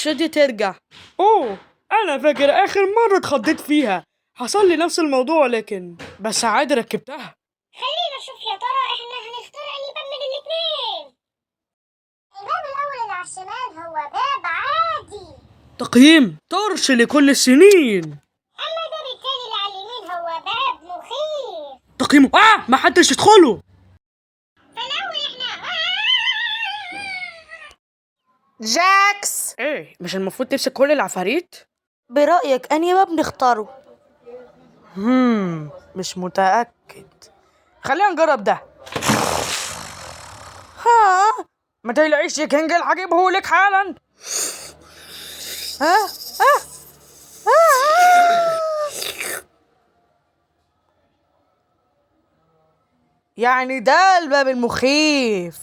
مش راضية ترجع. اوه، انا فاكر اخر مرة اتخضيت فيها حصل لي نفس الموضوع، لكن بس عادي ركبتها. خلينا نشوف يا ترى احنا هنختار انهي باب من الاتنين. الباب الاول اللي على الشمال هو باب عادي. تقييم طرش لكل السنين. اما الباب التاني اللي على اليمين هو باب مخيف. تقييمه ما حدش يدخله. فالاول احنا جاكس، ايه، مش المفروض تمسك كل العفاريت؟ برأيك أنهي باب نختاره؟ مش متأكد، خلينا نجرب ده. ها ما تقلقيش يا كينجل، هجيبه لك حالا. ها ها ها. يعني ده الباب المخيف.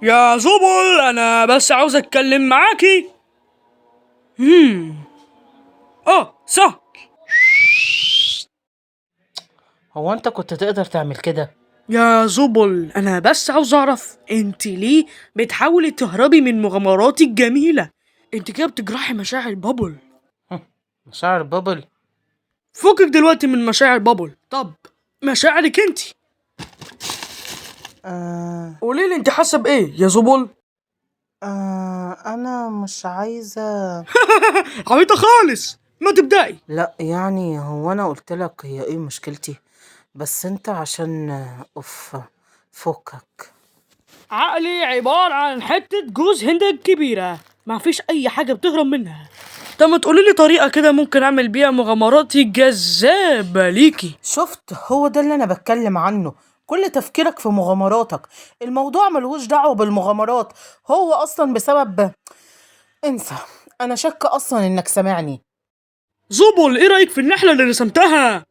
يا زبل، انا بس عاوز اتكلم معاكي. سهل. هو انت كنت تقدر تعمل كده؟ يا زبل، انا بس عاوز اعرف انت ليه بتحاولي تهربي من مغامراتي الجميلة؟ انت كده بتجرحي مشاعر بابل. مشاعر بابل؟ فكك دلوقتي من مشاعر بابل، طب مشاعرك انت. قولي لي انت حاسه بايه يا زبل؟ انا مش عايزة. عبيطه خالص، ما تبدأي. لا يعني هو انا قلت لك هي ايه مشكلتي، بس انت عشان اوف فكك. عقلي عبارة عن حتة جوز هند كبيرة، ما فيش أي حاجة بتهرب منها. طب ما تقولي لي طريقة كده ممكن أعمل بيها مغامراتي الجذابة ليكي. شفت، هو ده اللي انا بتكلم عنه. كل تفكيرك في مغامراتك، الموضوع ملهوش دعوة بالمغامرات، هو اصلا بسبب انسى. انا شك اصلا انك سامعني. زبل، ايه رأيك في النحلة اللي رسمتها؟